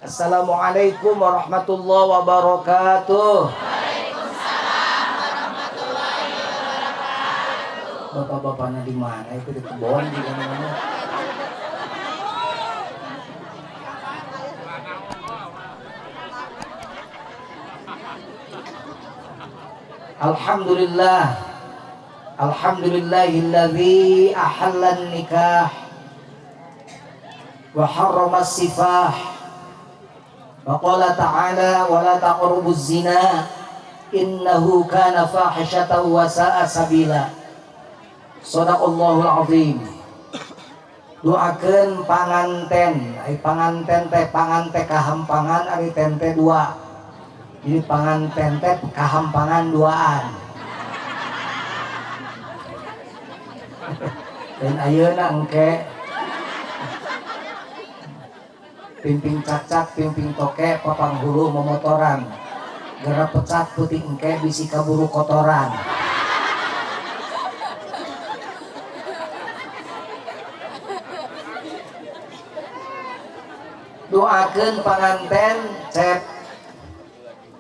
Assalamualaikum warahmatullahi wabarakatuh. Waalaikumsalam warahmatullahi wabarakatuh. Bapak-bapaknya di mana itu, di kebon di mana-mana. Alhamdulillah. Alhamdulillahilladzi ahallan nikah wa harrama sifah wa qala ta'ala wa la taqrabuz zina innahu kana fahishatan wa sa'a sabila. Sadaqallahul azim. Doakeun panganten, ai panganten teh pangan teh kahampangan, ari ten teh dua. Jadi panganten teh kahampangan duaan. Dan ayeuna engke pimping cacak pimping toke papanghulu momotoran, gerak pecat peuting engke bisi kaburu kotoran. Doakeun panganten Cep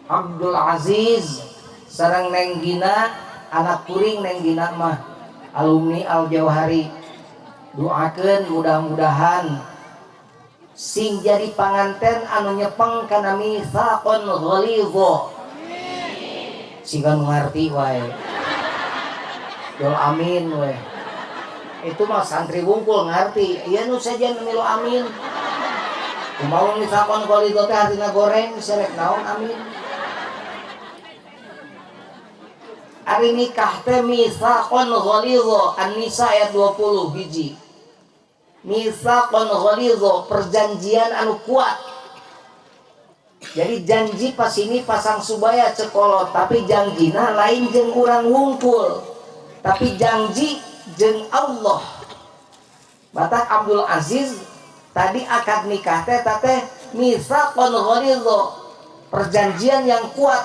Abdul Aziz sareng Neng Gina, anak kuring Neng Gina mah alumni Al Jauhari. Doakeun mudah-mudahan sing jadi panganten anu nyepeng kana mitsaqon ghalidha, sehingga nu ngarti wae. Dol amin we. Itu mah santri wungkul ngarti. Ieu nu sejen milu amin. Kumaha mitsaqon ghalidha teh artina goreng serek naon amin. Ari nikah teh mitsaqon ghalidha, An-Nisa ayat 20 hiji. Mitsaqon ghalidha, perjanjian anu kuat. Jadi janji pas ini pasang subaya cekolot, tapi janjina lain jeung urang wungkul, tapi janji jeung Allah. Batak Abdul Aziz tadi akad nikah teh teh mitsaqon ghalidha, perjanjian yang kuat,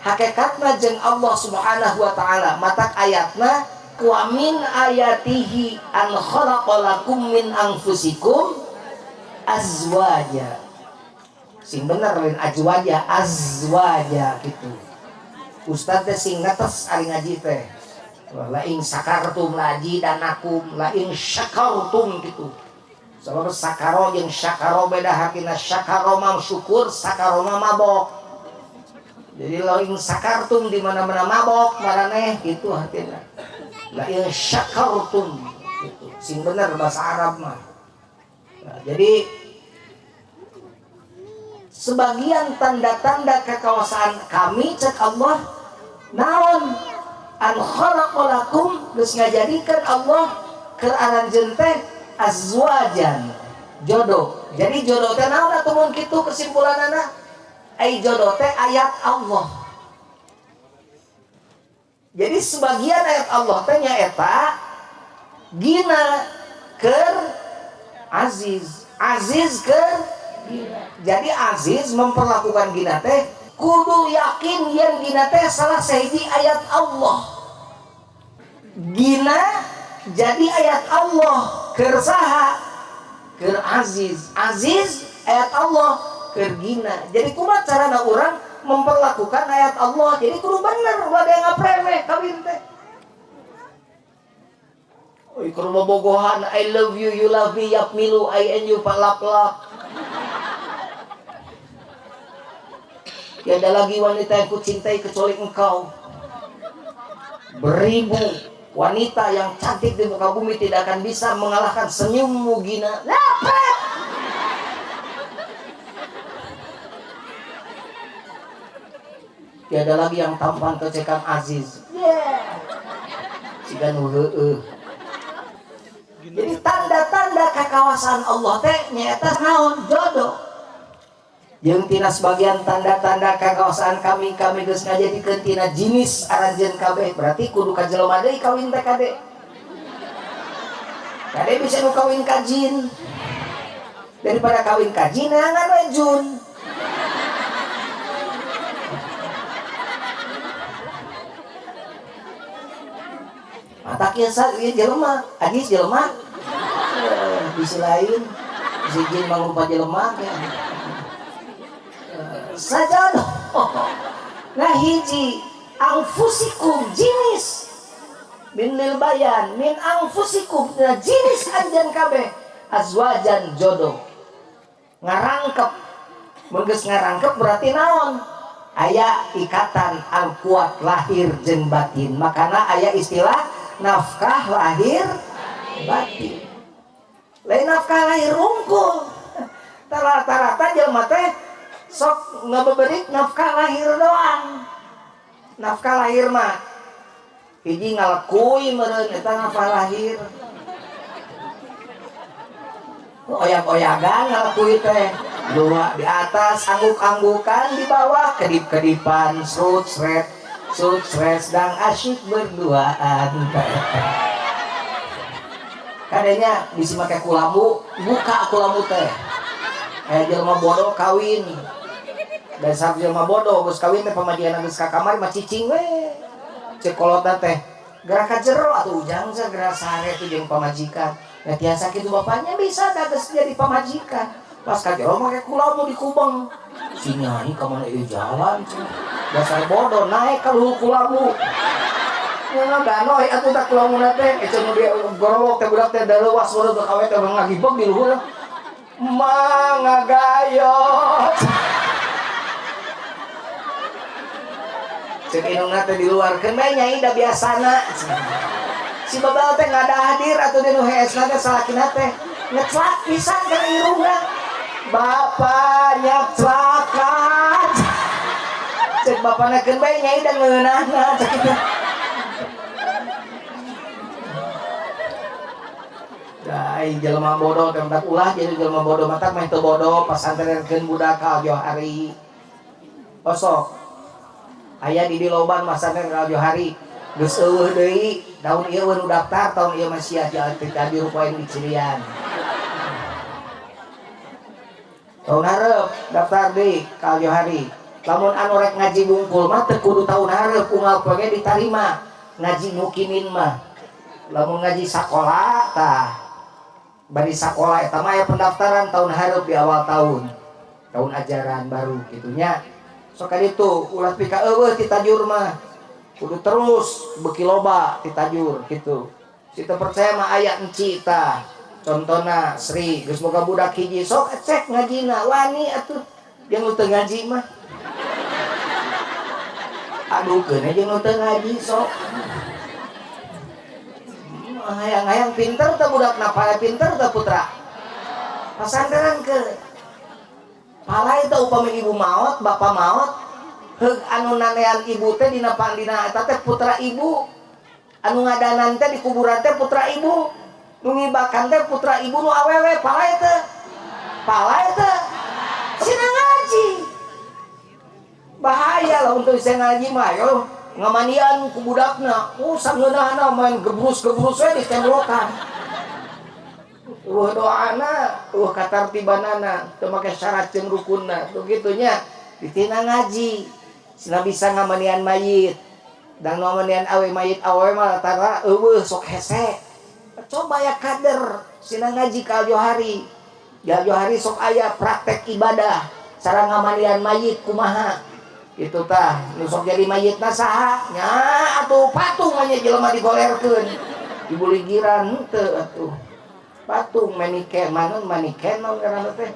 hakikatna jeung Allah Subhanahu wa taala. Matak ayatna wa min ayatihi an khalaqalakum min anfusikum azwaja. Sing bener lain azwaja, azwaja gitu. Ustaz teh sing netes ari ngaji teh. La in sakartum la azidanakum, la in syakartum gitu. Sebab sakaro jeung syakaro beda hartina, syakaro mah syukur, sakaro mah mabok. Jadi la in sakartum di mana-mana mabok maraneh gitu hartina. La in syakartum gitu. Sing bener bahasa Arab mah. Nah, jadi sebagian tanda-tanda kekuasaan kami cek Allah naon, an khalaqalakum, geus ngajadikeun Allah keur aranjeun teh azwajan, jodoh. Jadi jodoh teh naon atuh mun kitu kesimpulanana? Ai jodoh teh ayat Allah. Jadi sebagian ayat Allah teh nyaeta Gina keur Aziz, Aziz keur Gina. Jadi Aziz memperlakukan Gina teh kudu yakin yen Gina teh salah sahiji ayat Allah. Gina jadi ayat Allah keur saha? Keur Aziz. Aziz ayat Allah keur Gina. Jadi kumaha carana urang memperlakukan ayat Allah? Jadi kudu bener, ulah ada yang ngapremeh kawin teh. Oi, keur bobogohan, I love you, you love me, yap milu, I and you palap-lap. Tiada lagi wanita yang kucintai kecuali engkau. Beribu wanita yang cantik di muka bumi tidak akan bisa mengalahkan senyummu, Gina. Lepet! Tiada lagi yang tampan kecekam Aziz. Yeah. Siga nu heueuh. Jadi tanda-tanda kekawasan Allah teh nyaeta naon? Jodoh. Jeung tina sebagian tanda-tanda kekawasan kami, kami geus ngajadikeun tina jinis aranjeun kabeh. Berarti kudu ka jelema deui kawin teh kade. Kade bisa nu kawin ka jin. Daripada kawin ka jin neangan we jun. Matak ieu sa ieu jelema, Aziz jelema. Bisi lain, bisi jin mangrupa jelema. Sajodoh. Nah hiji anfusikum jinis min lil bayan min anfusikum, nah jinis anjeun kabeh azwajan jodoh ngarangkep. Mun geus ngarangkep berarti naon? Aya ikatan al kuat lahir jeung batin. Makana aya istilah nafkah lahir batin, lain nafkah lahir unggul. Rata-rata jelema teh sok ngabeberik nafkah lahir doang. Nafkah lahir mah hiji ngalekuy meureun, eta nafkah lahir. Oyak-oyagan ngalekuy teh, dua di atas angguk-anggukan, di bawah kedip-kedipan, srut sret srut sret, sedang asyik berduaan. Kadanya bisa make kulambu, buka kulambu teh. Jelema bodoh kawin, dasar jelema bodoh geus kawin teh pamajikan geus ka kamar mah cicing we. Cek kolotna teh gerak ka jero atuh ujang teh gerak sare tuh jeung pamajikan. Ya tiasa kitu bapaknya bisa da geus jadi pamajikan. Pas ka jero make kulambu dikubeng. Si nyai ka mana ieu jalan cenah. Dasar bodoh naik ka luhur kulambu. Nya ganoy atuh tak kulambu teh cenah nu gorowok teh budak teh dareuwas bodoh kawe teh ngagibeg di luhur. Mangagayot. Cek indungna teh diluarkeun bae nyai da biasana. Si babal teh ngada hadir atuh di nu heesna teh salakina teh ngeclak pisan kana irungna. Bapak nyeclakan. Cek bapana keun bae nyai da ngeunahna cek kitu. Dai jelema bodoh teh matak ulah jadi jelema bodoh, matak mah teu bodoh pasantrenkeun budak ka Johari. Osok aya di loban masantren ka Johari geus eueuh deui daun ieu nu daftar tahun ieu mah sia teu dirupain di Cirian. Tahun hareup daftar deui ka Johari. Lamun anu rek ngaji bungkul mah teu kudu tahun hareup, unggal poe ge ditarima ngaji mukimin mah. Lamun ngaji sakola tah bari sakola eta mah aya pendaftaran tahun hareup di awal tahun, tahun ajaran baru gitunya. Sok ka ditu ulah pika eueuh ti tajur mah kudu terus beuki loba ti tajur kitu. Si teu percaya mah aya enci tah contona Sri geus boga budak hiji, sok cek ngajina wani atuh jeung nu teu ngaji mah. Aduh keun jeung nu teu ngaji sok hayang-hayang pinter teh budak napala pinter teh putra pasantren ke palai teh upami ibu maot bapak maot heug anu nanean ibu teh dina pandina eta teh putra ibu, anu ngadanan teh di kuburan teh putra ibu, nu ngibakan teh putra ibu nu awewe. Palai teh, palai teh sina ngaji bahaya lah untuk bisa ngaji mah yo ngamanian ku budakna, oh sangeunahna main gebrus-gebrus we ditemblokan. Eueuh doana, eueuh katartibanana, teu make syarat jeung rukunna, tuh gitunya. Ditina ngaji, sina bisa ngamanian mayit. Dan ngamanian awe mayit awe mah tara eueuh sok hese. Coba ya kader, sina ngaji ka Johari. Di Johari sok aya praktek ibadah, cara ngamanian mayit kumaha. Itu tah nu sok jadi mayitna saha nya atuh patung nya jelema digolerkeun dibuligiran henteu atuh patung maniken manon maniken naon ngaranna teh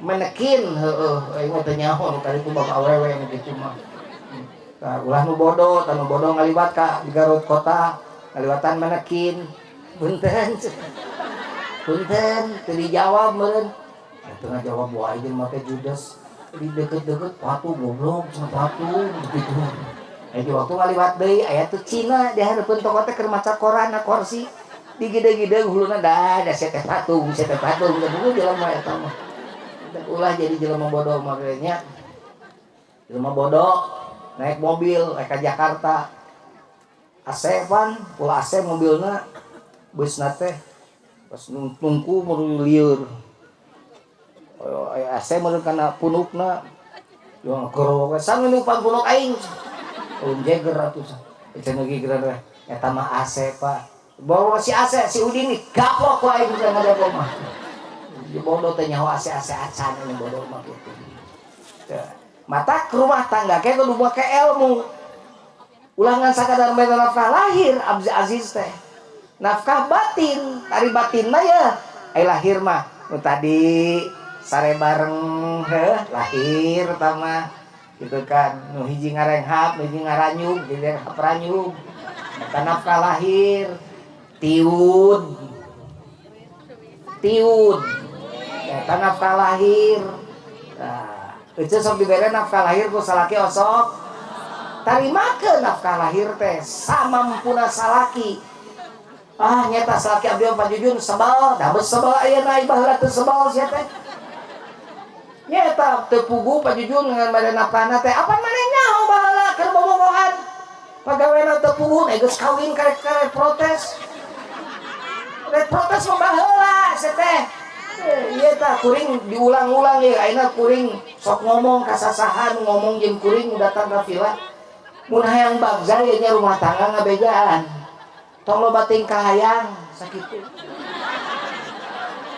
manekin heueuh aing mah teu nyaho nu tadi ku bapak awewe nu kitu mah. Tah ulah nu bodoh, tah nu bodoh ngaliwat ka di Garut kota ngaliwatan manekin punten punten teu dijawab meureun atuh ngajawab wae jeung make judes di deket-deket patung goblok sama patung gitu. Di waktu ngaliwat deui aya tuh Cina di hareupeun toko teh keur maca koran na kursi digede-gede huluna dah da sia teh patung, sia teh patung geus jelema eta mah. Ulah jadi jelema bodoh makanya. Jelema bodoh naik mobil rek ka Jakarta. AC pan, ulah AC mobilna beusna teh pas nungku meru lieur. AC meureun kana punukna. Yo gorowok sang nu pan punuk aing. Ulun jeger atuh. Cenah gigireun teh eta mah AC Pak. Bawa si AC si Udin nih gaplok ku aing teh ngajak mah. Di bodoh teh nyaho AC AC acan ini bodoh mah kitu. Mata rumah tangga ke kudu make ilmu. Ulah ngan sakadar mere nafkah lahir Abdi Aziz teh. Nafkah batin, ari batin mah ya ai lahir mah nu tadi sare bareng heuh lahir tama gitu kan, nu hiji ngarenghap, nu hiji ngaranyug, jadi renghap ranyug. Eta nafkah lahir. Tiud. Tiud. Eta nafkah lahir. Nah, ece sok dibere nafkah lahir ku salaki osok. Tarimakeun nafkah lahir teh samampuna salaki. Ah nyata salaki abdi mah Jujun sebal, da beus sebal ayeuna baheula teu sebal sia teh. Nyata teu pugu Pak Jujun ngan mere nafkahna teh. Apan maneh nyaho baheula keur bobogohan. Pagawena teu pugu geus kawin karek-karek protes. Rek protes mah baheula sia teh. Ieu tah kuring diulang-ulang ye ayeuna kuring sok ngomong ka sasahan ngomong jeung kuring datang ka villa. Mun hayang bagja ye nya rumah tangga ngabejaan. Tong loba tingkah hayang sakitu.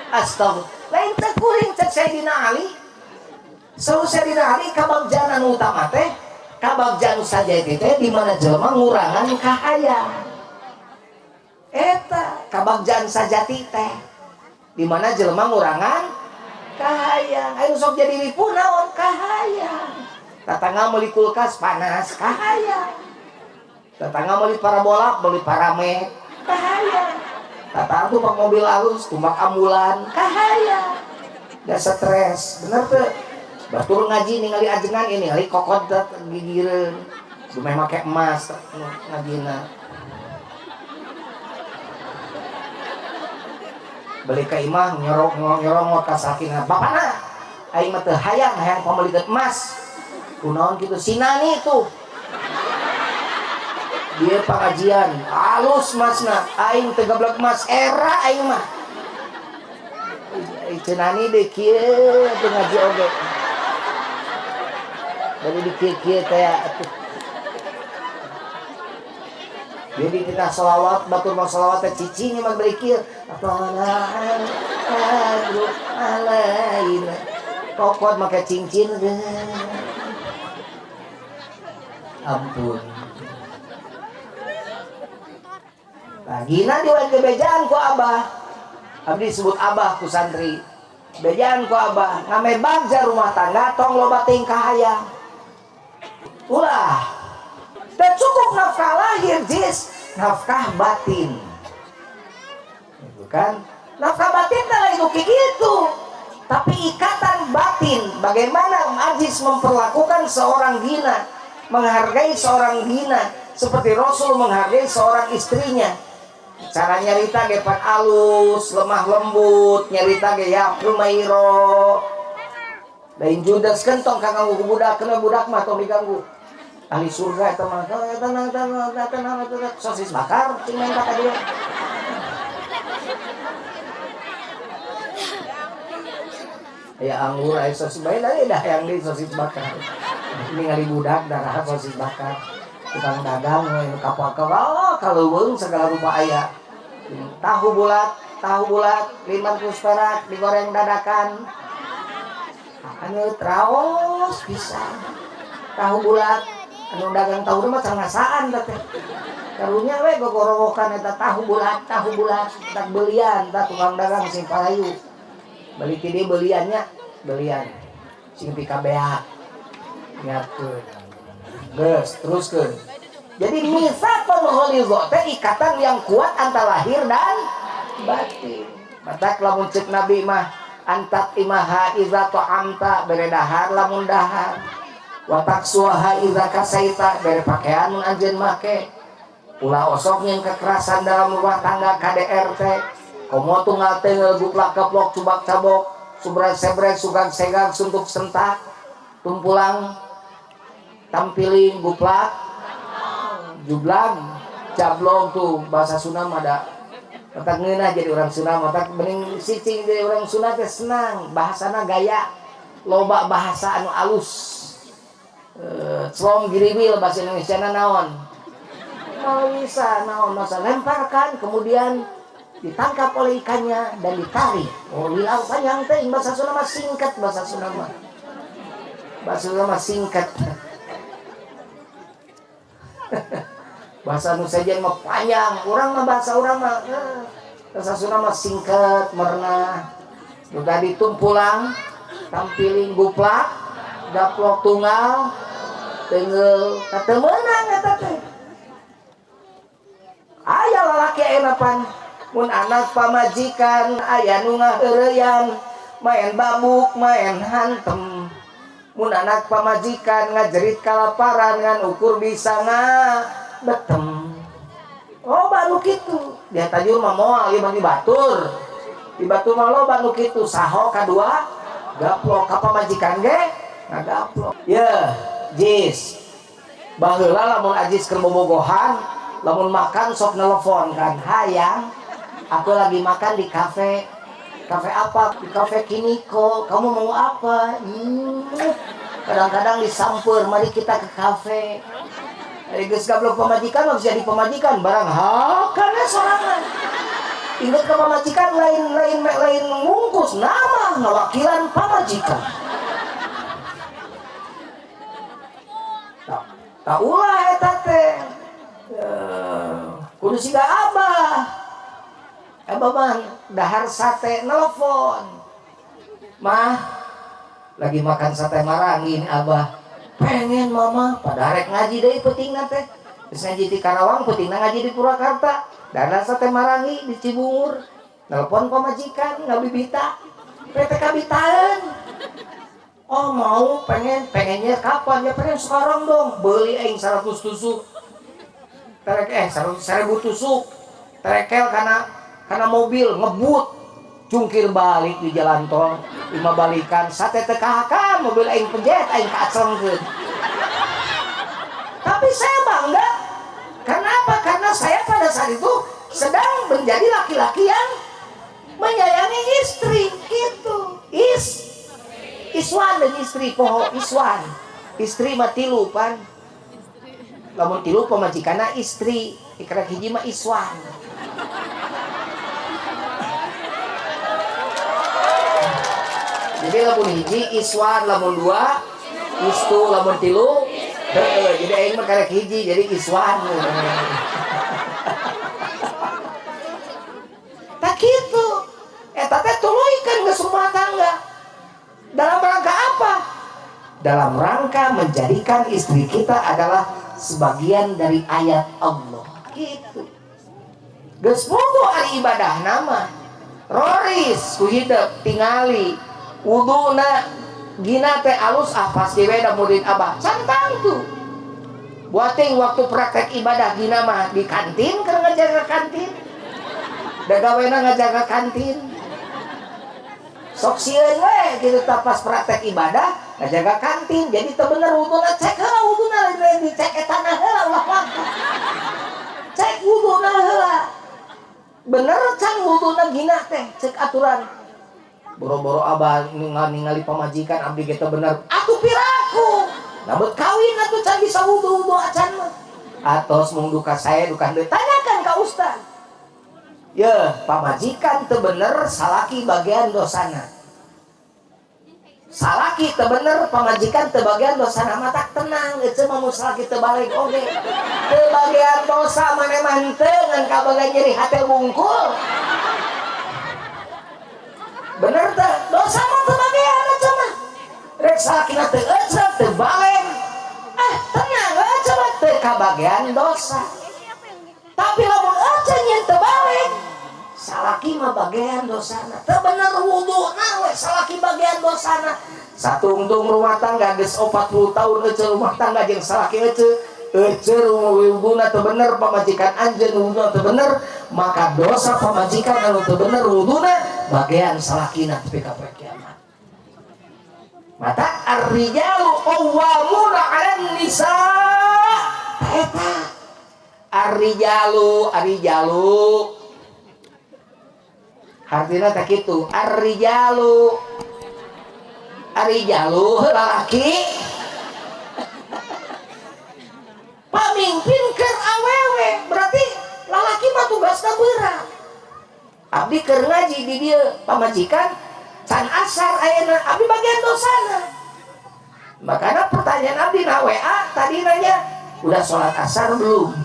Astagfirullah. Lain teh kuring cek Sayyidina Ali. Saur Sayyidina Ali kabagjaan anu utama teh kabagjaan sajati teh di mana jelema ngurangan kahayang. Eta kabagjaan sajati teh di mana jelema ngurangan kahayang. Ayo sok jadi ripuh naon kahayang. Tetangga meuli kulkas panas kahayang. Tetangga meuli parabola meuli paramek kahayang. Tetangga tumpang mobil alus tumpang ambulan kahayang. Da stres bener teu? Batur ngaji ningali ajengan ini ningali kokod gigireun. Dumeh make emas ngajina. Beli ka imah nyorong ka sakina. Bapana aing mah teu hayang hayang pameulikeun emas. Kunaon kitu sinani tuh. Dia pengajian halus masna aing teu gablek emas era aing mah. Cenani deui kieu teu ngaji oge. Bari di kieu-kieu teh atuh. Jadi kita sholawat, batur mau sholawat teh cicing emang beli kieu. Aduh, alaina. Kokot make cincin. Ampun. Nah, gina diwan kebejaan ku abah. Abdi disebut abah ku santri. Bejaan ku abah, ngame bagja rumah tangga tong loba tingkah hayang. Ulah. Dan cukup nafkah lahir jis, nafkah batin. Itu kan? Nafkah batin kan lain kayak gitu. Tapi ikatan batin, bagaimana Aziz memperlakukan seorang Gina, menghargai seorang Gina seperti Rasul menghargai seorang istrinya. Cara nyarita ge pan alus, lemah lembut, nyarita ge ya Humairo. Lain judes kan tong kanggo budak, kena budak mah tong diganggu. Ahli surga eta mah tenang tenang tenang tenang sosis bakar cing main ka dia. Aya anggur aya sosis bae dah yang di sosis bakar. Ningali budak darah sosis bakar. Tukang dagang we nu kapal-kapal, oh, kaleuweung segala rupa aya. Tahu bulat 500 perak digoreng dadakan. Anu traos pisan. Tahu bulat anu dagang tahu mah cangasaan teh. Karunya we gogorowokan eta tahu bulat, tak belian tah tukang dagang sing parayu. Beli ti dieu beliannya, belian. Sing pikabeak. Nyakeun. Geus, teruskeun. Jadi mitsaqan ghalidha teh ikatan yang kuat antara lahir dan batin. Matak lamun ceuk Nabi mah antat imaha iza ta'amta bere dahar lamun dahar. Wa taksuha iza kasaita bere pakaian mun anjeun make. Ulah osok yang kekerasan dalam rumah tangga KDRT. Komo tunggal teungel guplak keplok cubak cabok subra sebrek sugang segang suntuk sentak tumpulang tampiling guplak jublang jablong tuh bahasa Sunda mah da otak ngeunah jadi orang Sunda mah otak bening sicing jadi orang Sunda teh senang bahasana gaya loba bahasa anu alus celong giriwil bahasa Indonesia na naon mau bisa naon masa lemparkan kemudian ditangkap oleh ikannya dan ditarik. Oh, wilau panjang teh bahasa Sunda mah singkat bahasa Sunda mah. Bahasa Sunda mah singkat. Bahasa nu sejen mah panjang, urang mah bahasa urang mah bahasa Sunda mah singkat, merenah. Nu tadi tumpulang, tampiling guplak, gaplok tunggal, tenggel, teu meunang eta teh. Aya lalaki ayeuna pan mun anak pamajikan aya nu ngaheureyan, main babuk, main hantem. Mun anak pamajikan ngajerit kalaparan ngan ukur bisa ngabetem. Oh baru kitu. Dia tajur mah moal ieu mah di batur. Di batur mah loba nu kitu, saho kadua gaplok ka pamajikan ge ngagaplok. Ye, jis. Baheula lamun ajis keur bobogohan, lamun makan sok nelpon kan, "Hayang, aku lagi makan di kafe." "Kafe apa?" "Di kafe Kiniko. Kamu mau apa?" Kadang-kadang disamper, "Mari kita ke kafe." Geus gablok pamajikan mah jadi pamajikan barang hakana sorangan. Ingat ke pamajikan lain lain lain ngungkus nama ngawakilan pamajikan. Tak ulah eta teh. Kudu siga abah. Abah mah dahar sate nelfon. "Mah, lagi makan sate marangin abah." "Pengen mama," pada rek ngaji deui peutingna teh. Geus ngaji di Karawang, peutingna ngaji di Purwakarta. Dahar sate marangi di Cibungur. Nelpon pamajikan ngabibita. PT kabitaeun. "Oh mau, pengen, pengennya kapan?" "Ya pengen sekarang dong." Beli aing 100 tusuk. Terek 1000 tusuk. Terekel karena mobil ngebut, jungkir balik di jalan tol, 5 balikan, sate teu kahakan, mobil aing pejet, aing kaaclengkeun. Tapi saya bangga. Karena apa? Karena saya pada saat itu sedang menjadi laki-laki yang menyayangi istri gitu. Iswan dan istri poho Iswan. Istri mah tilu pan. Lamun tilu pamajikanna istri, ikra hiji mah Iswan. Jadi lamun hiji Iswan, lamun dua Istu, lamun tilu heeh, jadi aing mah karek hiji jadi Iswan. Tak kitu. Eta teh tuluykeun geus rumah tangga. Dalam rangka apa? Dalam rangka menjadikan istri kita adalah sebagian dari ayat Allah. Gitu. Geus bogo ari ibadah nama. Roris ku hidep tingali wuduna gina teh alus ah pasti we da murid abah. Can tangtu. Buating waktu praktek ibadah gina mah di kantin keur ngajaga kantin. Da gawena ngajaga kantin. Sok sieun we kitu tah pas praktek ibadah ngajaga kantin. Jadi teu bener wuduna cek heula wuduna lain dicek etana heula ulah waktu. Cek wuduna heula. Bener can wuduna gina teh cek aturan. Boro-boro abah ningali pamajikan abdi ge teu bener. Atuh piraku. Nabet kawin atuh can bisa wudu-wudu acan mah. Atos mung duka saya duka henteu tanyakan ka ustaz. Ye, pamajikan teu bener salaki bagian dosana. Salaki teu bener pamajikan teu bagian dosana matak tenang ece mah mun salaki teu balik oge. Teu bagian dosa maneh mah henteu ngan kabagian nyeri hate bungkul. Bener teu? Dosa mah teu bagian ece mah. Rek salakina teu ece teu balik. Ah, tenang ece mah teu kabagian dosa. Tapi lamun ece nyeun teu balik, salaki mah bagian dosana. Teu bener wuduna we salaki bagian dosana. Satungtung rumah tangga geus 40 tahun ece rumah tangga jeung salaki ece, ece wuduna teu bener pamajikan anjeun wuduna teu bener, maka dosa pamajikan anu teu bener wuduna bagian salakina tepi ka poe kiamat. Mata ar-rijalu qawwamuna 'alan nisa. Eta ar-rijalu ar-rijalu artinya tak itu ar-rijalu ar-rijalu lalaki pamimpin keur awewe berarti lalaki mah tugasna berat. Abdi keur ngaji di dieu pamajikan can asar ayeuna abdi bagian dosana. Makanya pertanyaan abdi na WA tadi nanya, udah sholat asar belum?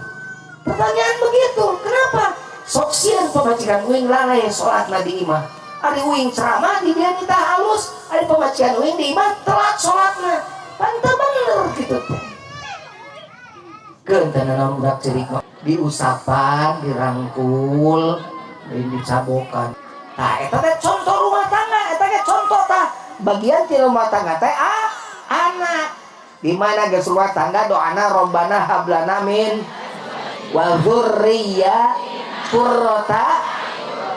Pertanyaan begitu, kenapa? Sok sieun pamajikan uing lalai sholatna di imah. Ari uing ceramah di dia nita halus, ari pamajikan uing di imah telat sholatna. Panteu bener gitu teh. Keun teh naon budak ceurik mah diusapan, dirangkul, dicabokan. Tah eta teh contoh rumah tangga, eta teh contoh tah bagian ti rumah tangga teh anak. Di mana geus rumah tangga doana robbana hablana min wa dzurriyya qurrata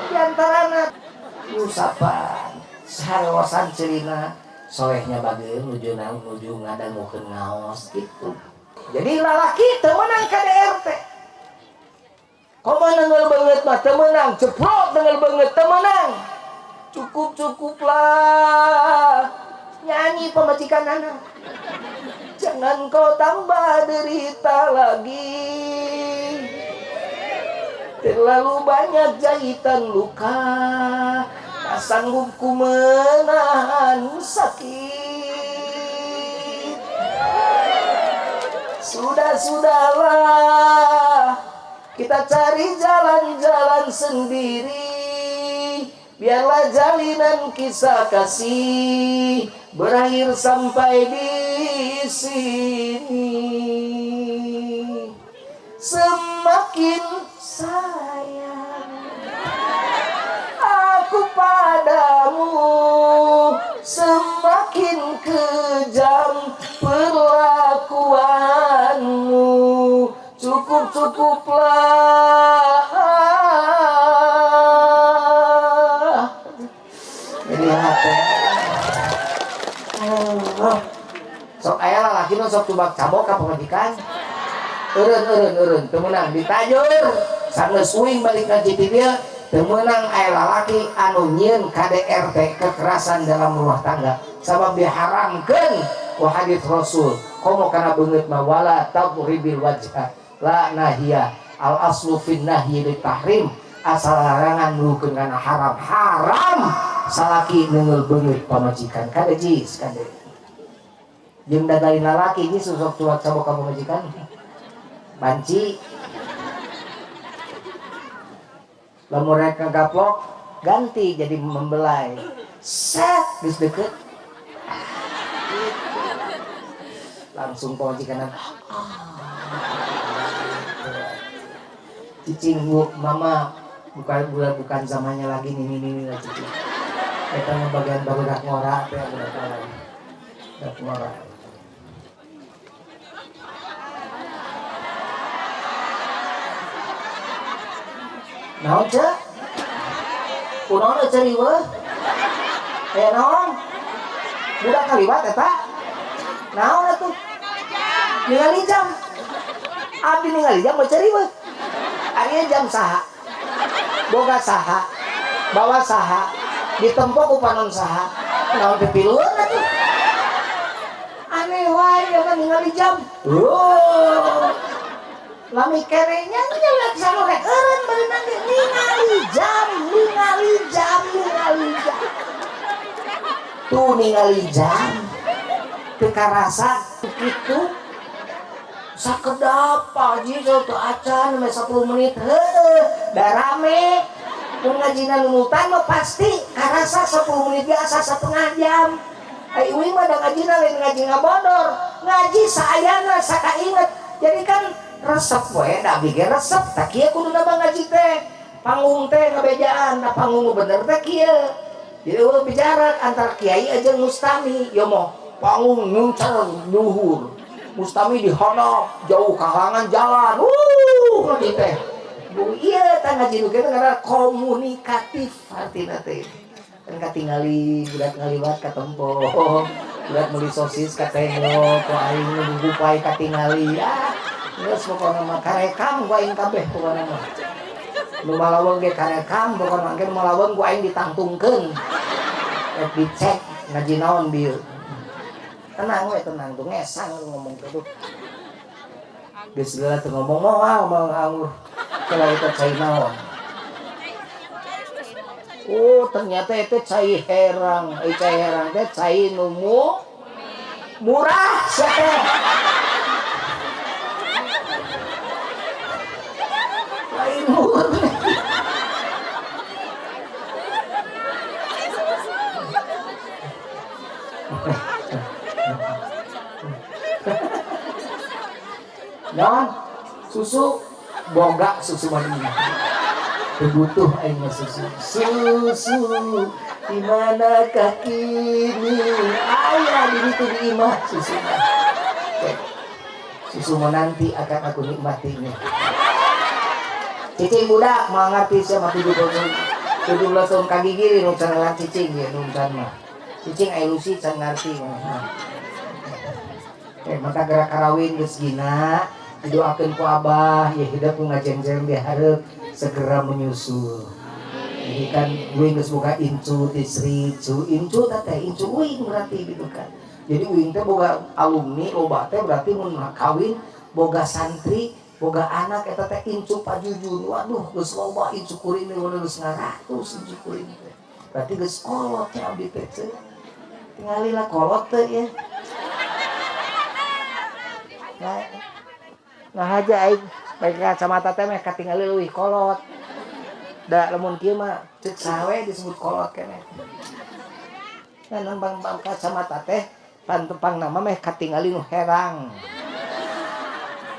di antarana usapan sarosan ceurina solehnya bageun nuju naon nuju ngadangukeun ngaos gitu. Jadi lalaki teu meunang KDRT. Komo nenggel beungeut mah teu meunang, jebrot nenggel beungeut teu meunang. Cukup-cukuplah nyanyi pamajikan anak. Jangan kau tambah derita lagi. Terlalu banyak jahitan luka, tak sanggup ku menahan sakit. Sudah-sudahlah, kita cari jalan-jalan sendiri. Biarlah jalinan kisah kasih berakhir sampai di sini. Semakin sayang aku padamu, semakin kejam perlakuanmu. Cukup-cukuplah. Jadi hati. Oh. Sok aya lalaki nu sok tubak cabok ka pamajikan. Eureun eureun eureun teu meunang ditajur. Sanggeus uing balik ka dieu teu meunang aya lalaki anu nyieun KDRT kekerasan dalam rumah tangga. Sabab diharamkeun ku hadis Rasul. Komo kana beungeut mah wala tadribil wajha la nahiyah al aslu fin nahyi litahrim, asal larangan nuhkeun kana haram. Haram salaki neunggeul beungeut pamajikan. Kade jis kade. Jeung dagain lalaki geus sok cuak cabok ka pamajikan. Banci. Lamun rek ngagaplok ganti jadi membelai. Set geus deket. Langsung pamajikan. Cicing bu, mama bukan zamannya lagi nih nih nih cicing. Eta mah bagian barudak ngora teh budak lagi. Budak ngora. Naon ceu? Kunaon ceu riweuh? Aya naon? Budak kaliwat eta? Naon atuh? Ningali jam. Abdi ningali jam mah ceu riweuh. Ari jam saha? Boga saha? Bawa saha? Ditempo ku panon saha? Naon pipilueun atuh? Aneh wae ya kan ningali jam. Oh. Lami keneh nya nya sanu rek eureun beunang ge ningali jam, ningali jam, ningali jam. Tuh ningali jam. Teu karasa kitu. Sakedap Pak Haji teu acan meh 10 menit heueuh da rame. Mun ngajina nunutan mah pasti karasa 10 menit ge asa setengah jam. Ai uing mah da ngajina lain ngaji ngabodor, ngaji saayana sakainget. Jadi kan resep we da abdi ge resep tah kieu kuduna mah ngaji teh. Panggung teh ngabejaan, da panggung bener teh kieu. Jadi eueuh bicara antara kiai jeung mustami, ieu mah panggung nuncer luhur. Mustami dihodok jauh kalangan jalan. Ngaji teh. Bu ieu tah ngaji nu kieu ngaranna komunikatif artina teh. Kan katingali budak ngaliwat katempo, budak meuli sosis katengok, ku aing nu gupai katingali. Ah, geus pokona mah karekam ku aing kabeh pokona mah. Nu malaweng ge karekam pokona mah, nu malaweng ku aing ditangtungkeun. Rek dicek ngaji naon bieu. Tenang we tenang tuh ngesang ngomong teh tuh. Geus geula teu ngomong moal moal ngawur. Kalau itu cai naon. Oh, ternyata itu cai herang. Cai herang teh cai numu. Murah saya. Lain murah. Non, susu boga susu mana? Butuh aing susu. Susu di manakah kini? Ayah di situ di imah susu. Susu nanti akan aku nikmatinya. Cicing budak mau ngerti sama 17 tahun kaki gini nu can cicing ya nu can mah. Cicing aya Lucy can ngarti. Mata gerak karawin geus gina didoakeun ku abah ya hidup ku ngajengjeng dihareup segera menyusul. Jadi kan uing geus boga incu tisri cu incu teh incu uing berarti gitu kan. Jadi uing teh boga alumni loba teh berarti mun kawin boga santri boga anak eta teh incu pajujun. Waduh geus loba incu kuring geus ngaratus incu kuring teh. Berarti geus kolot teh abdi teh. Tingali lah kolot teh ya. Nah aja aing pakai kacamata teh meh katingali leuwih kolot. Da lamun kieu mah ceuk saha we disebut kolot keneh. Nah nambang kacamata teh pantepang nama meh katingali nu herang.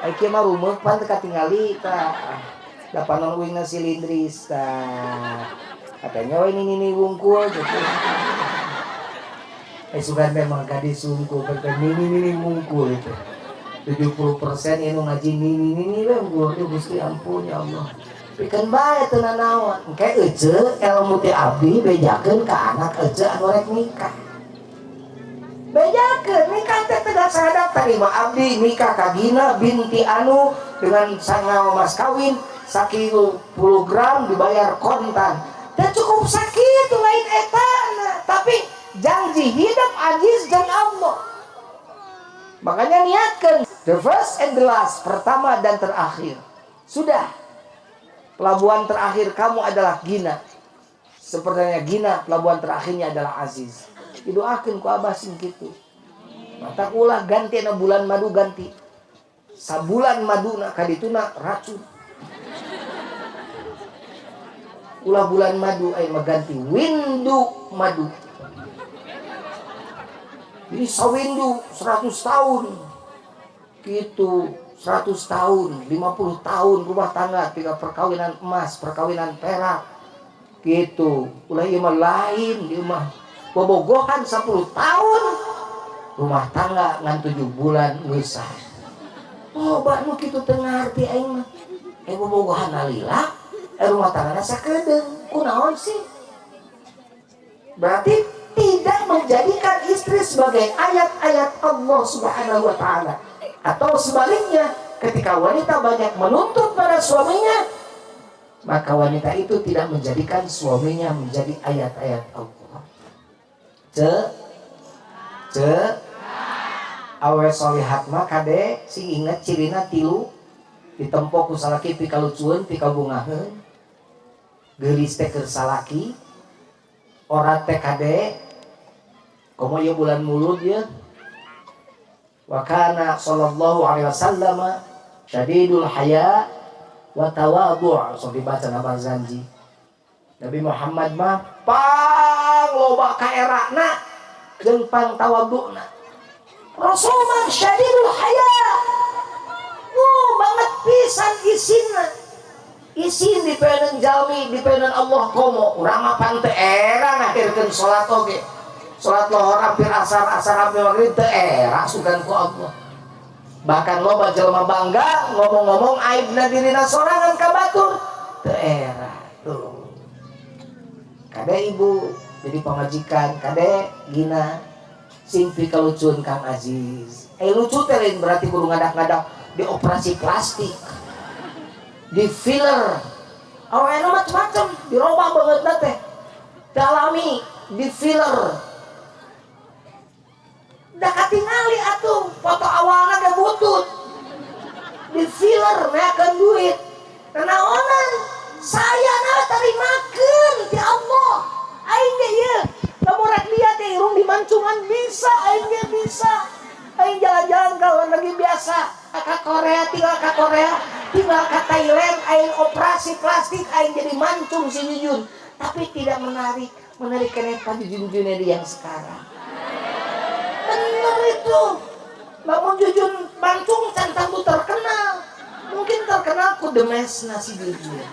Ai kieu mah rumeuk pan teu katingali tah. Da panon uingna silindris tah. Katanya we nini wungkul gitu. Sugan teh mah gadis wungkul, nini wungkul itu. 70% ini ngaji nini we unggul Gusti ampun ya Allah. Pikeun bae teu nanaon. Engke ece ilmu ti abdi bejakeun ka anak ece anu rek nikah. Bejakeun nikah teh tegas sadap tarima abdi nikah ka Gina binti anu dengan sangau mas kawin 1 kilo gram dibayar kontan. Teh cukup sakitu lain etana, tapi janji hidup aziz dan Allah. Makanya niatkan the first and the last, pertama dan terakhir. Sudah. Pelabuhan terakhir kamu adalah Gina. Sepertinya Gina, pelabuhan terakhirnya adalah Aziz. Didoakeun ku abah sing kitu. Mata ulah ganti na bulan madu ganti. Sabulan maduna kadituna racun. Ulah bulan madu aya mah ganti windu madu. Jadi sawindu 100 tahun gitu, 100 tahun, 50 tahun rumah tangga, tiga perkawinan emas, perkawinan perak gitu. Ulah ieu mah lain, ieu mah bobogohan 10 tahun rumah tangga ngan 7 bulan geus sah. Oh, bak nu kitu teu ngarti aing mah. Bobogohan lila, rumah tanggana sakedeung. Kunaon sih? Berarti tidak menjadikan istri sebagai ayat-ayat Allah Subhanahu wa ta'ala. Atau sebaliknya, ketika wanita banyak menuntut pada suaminya, maka wanita itu tidak menjadikan suaminya menjadi ayat-ayat Allah. Ce ce awe solihat mah kade sing inget cirina tilu ditempo ku salaki pikalucueun pikabungaheun geulis teh keur salaki orat teh kade komo ieu bulan mulud ya. Wa kana sallallahu alaihi wasallam syadidul haya wa tawadhu', sok dibaca nama Zanji. Nabi Muhammad mah pang loba kaerana jeung pang tawadhu'na. Rasul mah syadidul haya. Wuh banget pisan isinna. Isin dipeuneun jalmi, dipeuneun Allah komo. Urang mah pan teu era ngahirkeun salat oge. Salat lohor hampir asar, asar hampir maghrib teu era sugan ku Allah. Bahkan loba jelema bangga ngomong-ngomong aibna dirina sorangan ka batur teu era. Tuh. Kade ibu jadi pamajikan, kade Gina sing pikalucun Kang Aziz. Lucu teh lain berarti kudu ngadak-ngadak di operasi plastik. Di filler. Awena macam-macam, dirobah banget teh. Dalami di filler. Da katingali atuh, foto awalna ge butut. Di filler meakeun duit. Nanaonan? Saya na tarimakeun ti Allah. Aing ge ieu, lamun rek liat teh irung dimancungan bisa, aing ge bisa. lagi biasa ka Korea, tinggal ka Korea, tinggal ka Thailand, aing operasi plastik, aing jadi mancung si Jujun, tapi tidak menarik. Menarik keneh Pak Jujun Junedi yang sekarang. Bener itu. Lamun Jujun mancung can tangtu terkenal, mungkin terkenal ku demes nasi Jujun.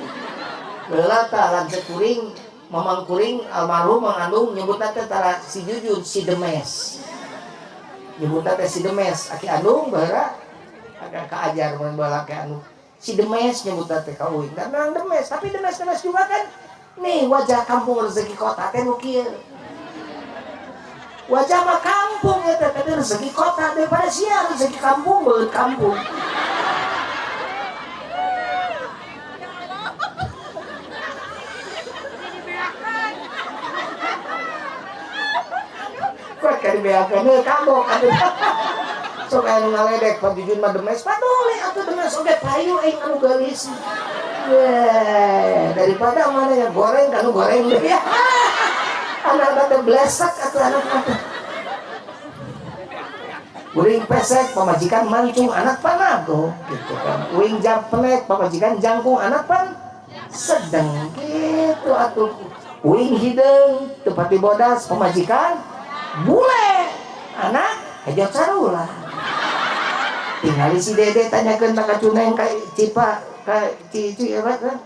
Baheula tah lanceuk kuring, mamang kuring almarhum Mang Andung, nyebutna teh tara si Jujun, si Demes. Nyebutna teh si Demes. Aki Andung baheula agak kaajar mun baheula Aki Andung. Si Demes nyebutna teh ka uing. Dan memang Demes, tapi Demes-Demes juga kan nih wajah kampung rezeki kota teh nu kieu. Wajah mah kampung ya teh, tapi rezeki kota daripada sia rezeki kampung beut kampung. Kuat kali beakeun heuh kagok atuh. Sok aya nu ngaledek Pak Jujun mah demes, padole atuh demes oge payu aing anu geulis. Ye, daripada mana yang goreng kan goreng deh ya. Anak teh blesek atuh anak teh. Uring pesek pamajikan mancung anak panago gitu kan. Uing jampenek pamajikan jangkung anak pan sedeng gitu atuh. Uing hideung teu pati bodas pamajikan bule anak hejo carula. Tingali si Dede tanyakeun ka Cuneng ka Cipa ka Cici apa kan?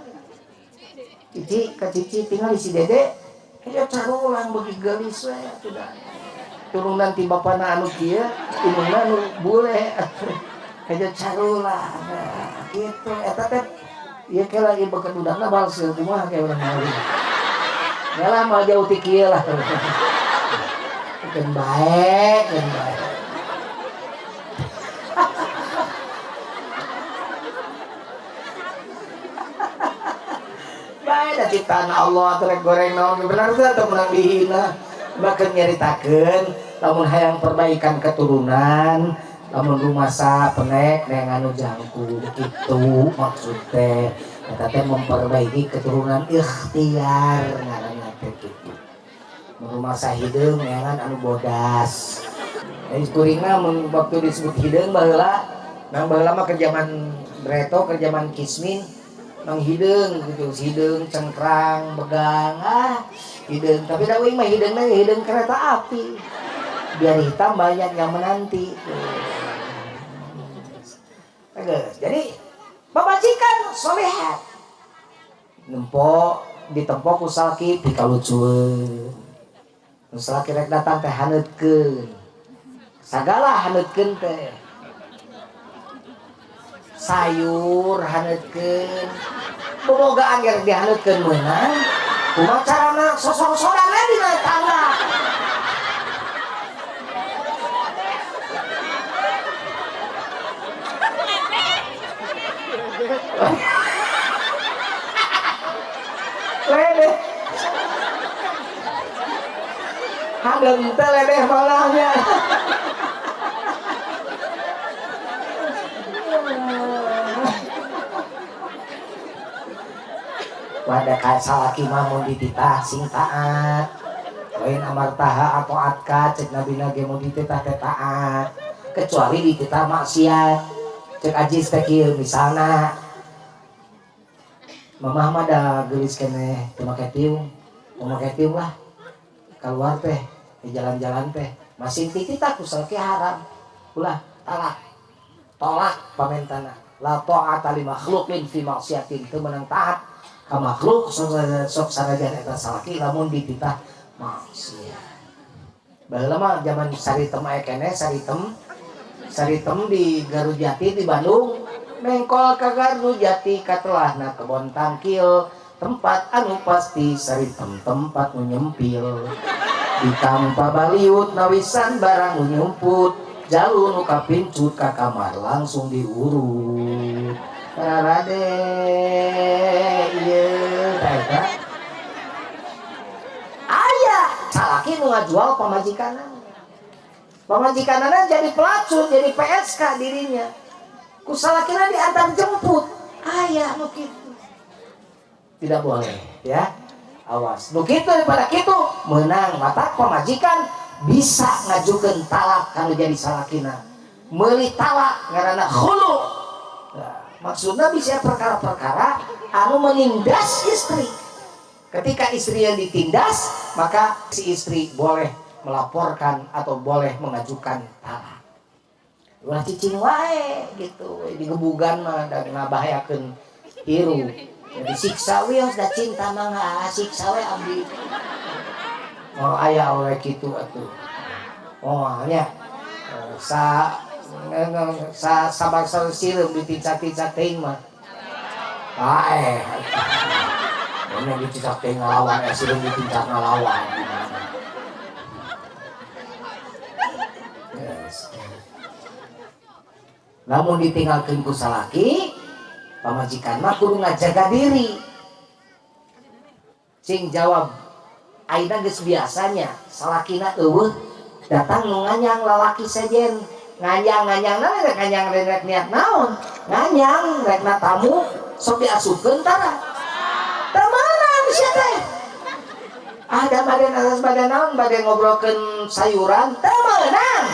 Cici ka Cici tingali si Dede hejo carulang beuki geulis we atuh da. Turunan ti bapana anu kieu, indungna anu bule atuh. Hejo carulang gitu eta teh ieu ke lagi beukeun budakna balseul kumaha ke urang mah. Yalah mah jauh ti kieu lah. Keun bae, keun bae. Bae da ciptaan Allah teh goreng naon bener teh atau menang dihina. Bahkan nyaritakeun lamun hayang perbaikan keturunan, lamun rumasa penek neang anu jangkung kitu maksud teh. Eta teh memperbaiki keturunan ikhtiar ngaranna teh kitu. Rumasa hideung neangan anu bodas. Jadi kuringna mun waktu disebut hideung baheula, nang baheula mah keur zaman Breto, keur zaman Kismin, nang hideung gitu, hideung cengkrang, begang, ah hideung. Tapi da uing mah hideungna hideung kereta api. Biar hitam banyak yang menanti. Geus. Jadi pamajikan solehat. Nempo ditempo ku salaki pikalucueun. Nu salaki rek datang teh haneutkeun. Sagala haneutkeun teh. Sayur haneutkeun. Bobogaan ge rek dihaneutkeun meunang. Kumaha carana sosor-soran we dina tangga. Ledeh. Hadeung teh ledeh malahnya. Wadah ka salaki mah mun dititah sing taat. Lain amartaha atau atka cek Nabi ge mun dititah teh taat. Kecuali dititah maksiat. Cek ajis teh kieu misalna. Mamah mah da geulis keneh teu make tiung. Teu make tiung lah. Keluar teh di jalan-jalan teh masing tititah ku salaki haram. Ulah talak. Tolak pamentana. La ta'ata li makhluqin fi maksiatin, teu meunang taat ka makhluk sok sanajan eta salaki lamun dititah maksiat. Baheula mah zaman Saritem aya keneh, Saritem. Saritem di Garut Jati di Bandung, mengkol ka Garut Jati katelahna kebon tangkil, tempat anu pasti Saritem tempat nu nyempil. Di kampa baliut nawisan barang nu nyumput, jalu nu kapincut ka kamar langsung diurut. Rade ieu teh eta. Aya salaki nu ngajual pamajikanna. Pamajikanna jadi pelacur, jadi PSK dirinya. Ku salakina diantar jemput. Aya nu kitu. Tidak boleh ya. Awas. Nu kitu daripada kitu meunang matak pamajikan bisa ngajukeun talak kanu jadi salakina. Meuli talak ngaranna khulu. Nah, maksudnya bisa perkara-perkara anu menindas istri. Ketika istri yang ditindas, maka si istri boleh melaporkan atau boleh mengajukan talak. Ulah cicing wae gitu, digebugan mah dan ngabahayakeun hirup. Jadi siksa we da cinta mah siksa we abdi. Oh aya we kitu atuh. Oh nya sa sa sabar sireum ditincak-tincak teuing mah. Paeh. Ini ditincak teuing ngalawan, sireum ditincak ngalawan. Yes. Lamun ditinggalkeun ku salaki, pamajikan mah kudu ngajaga diri. Cing jawab, ayeuna geus biasanya salakina eueuh datang nu nganyang lalaki sejen. Nganyang-nganyang rek nganyang rek niat naon? Nganyang rekna tamu sok diasupkeun tara. Teu meunang sia teh. Ah da badan atas badan naon bade ngobrolkeun sayuran teu meunang.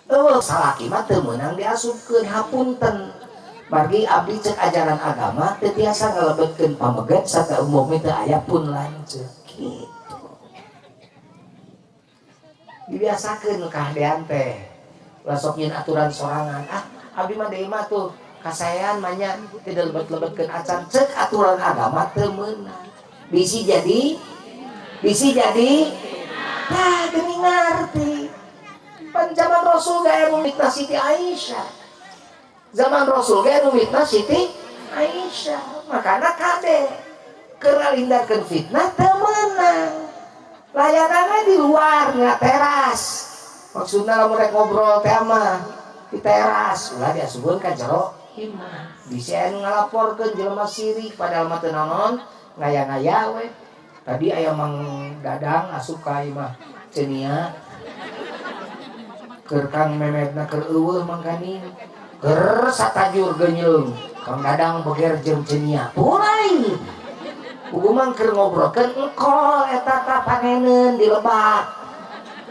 Eueuh salaki mah teu meunang diasupkeun hapunten. Margi abdi cek ajaran agama teu tiasa ngalebetkeun pameget sarta umumna teu aya pun lanceuk kitu. Dibiasakeun kahadean teh. Ulah sok nyieun aturan sorangan. Ah abdi mah deui mah tuh kasaean mah nya teu dilebet-lebetkeun acan cek aturan agama teu meunang. Bisi jadi tah geuning ngarti. Pan zaman Rasul ge aya nu mitnah Siti Aisyah. Zaman Rasul ge anu mitnah Siti Aisyah. Makana kade keur ngalindarkeun fitnah teu meunang. Layananna di luar nya teras. Maksudna lamun rek ngobrol teh mah di teras, ulah diasupkeun ka jero imah. Bisi aya nu ngalaporkeun jelema sirik padahal mah teu naon, ngaya-ngaya we. Tadi aya Mang Dadang asup ka imah Cenia. Keur Kang Memedna keur eueuh mangkaning. Keur satajur geunyeung Kang Dadang beger jeung Cenia. Mulai. Puguh mah keur ngobrolkeun engkol eta tah paneneun di lebak.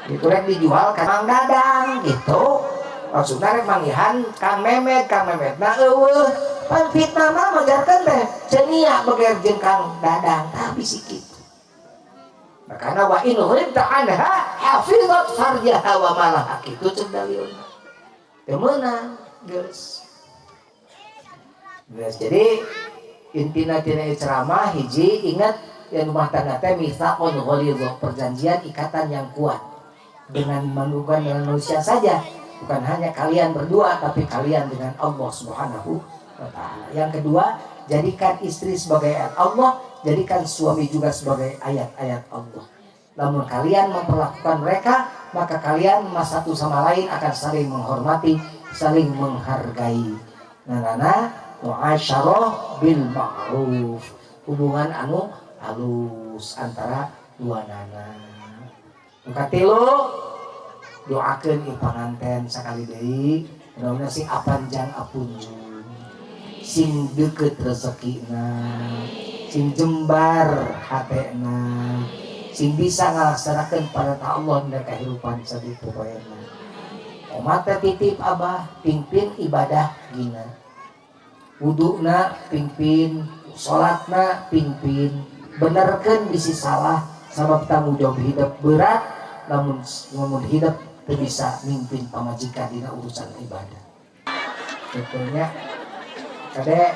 Itu rek dijual ka Mang Dadang gitu. Maksudna rek manggihan Kang Memed, Kang Memedna eueuh. Pan fitnah mah majarkeun teh Cenia beger jeung Kang Dadang tah bisi kitu. Makana wa in ghibta anha hafizat farjaha wa malaha kitu cek dalilna. Teu meunang geus. Geus jadi intina tina ceramah hiji ingat yang rumah tangga teh mitsaqon ghalidh, perjanjian ikatan yang kuat dengan bukan dengan manusia saja, bukan hanya kalian berdua tapi kalian dengan Allah Subhanahu wa taala. Yang kedua, jadikan istri sebagai ayat Allah, jadikan suami juga sebagai ayat-ayat Allah. Namun kalian memperlakukan mereka, maka kalian satu sama lain akan saling menghormati, saling menghargai. Nah, muasyarah bil ma'ruf, hubungan anu halus antara dua nana. Nu katilu, doakeun ieu panganten sakali deui, mudah-mudahan sing apanjang apunjung, sing deukeut rezekina, sing jembar hatena, sing bisa ngalaksanakeun parentah Allah dina kahirupan sakitu poena. Omat teh titip abah pingpin ibadah gina. Wuduna pingpin, salatna pingpin, benerkeun bisi salah sabab tanggung jawab hidup berat, namun lamun hidup teu bisa mimpin pamajikan dina urusan ibadah. Betulnya kade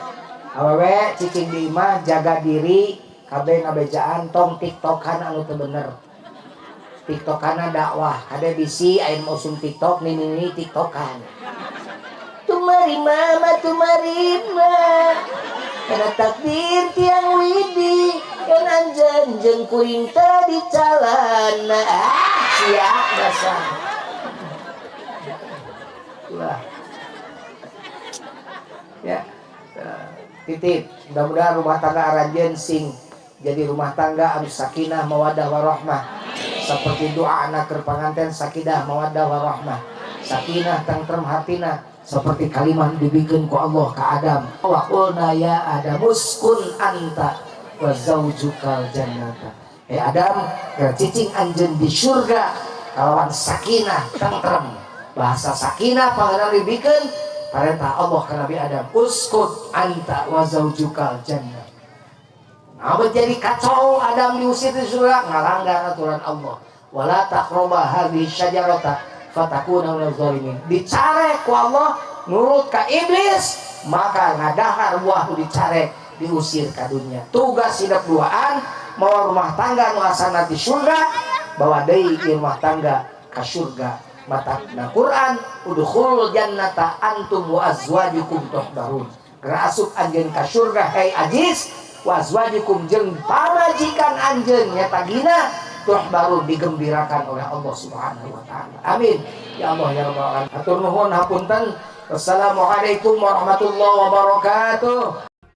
awewe cicing di imah jaga diri kabeh ngabejaan tong tiktokan anu teu bener. Tiktokana dakwah kade bisi aya nu usum tiktok nini tiktokan. Tumari mama tumarima karena takdir tiang widi yang anjen jeung kuring tadi calana ah sia dasar. Ulah. Ya, titip mudah-mudahan rumah tangga aranjeun sing jadi rumah tangga anu sakinah mawaddah warahmah, seperti doa anak keur panganten sakinah mawaddah warahmah, sakinah tangtrem hatina seperti kalimat dibikin ku Allah ka Adam, wa qulna ya Adam uskun anta wa zaujukal jannata. Hei Adam, keur cicing anjeun di surga Kalawan sakinah, tentrem. Bahasa sakinah pangeran dibikeun perintah Allah ke Nabi Adam, uskun anta wa zaujukal jannah. Nah, jadi kacau Adam diusir di surga, ngalanggar aturan Allah. Wala taqraba hadhihi syajarata fatakuna minaz zalimin. Dicarek ku Allah, nurut ka iblis, maka ngadahar buah dicarek, diusir ka dunia. Tugas hidup duaan, mawa rumah tangga nu asalna di surga, bawa deui rumah tangga ka surga. Matakna Quran, udkhulul jannata antum wa azwajukum tuhbarun. Geura asup anjeun ka surga, hei Aziz, wa azwajukum jeung pamajikan anjeun nyata gina, tuhbarun, digembirakan oleh Allah Subhanahu wa taala. Amin. Ya Allah ya Rabbal alamin. Hatur nuhun, hapunten. Wassalamualaikum warahmatullahi wabarakatuh.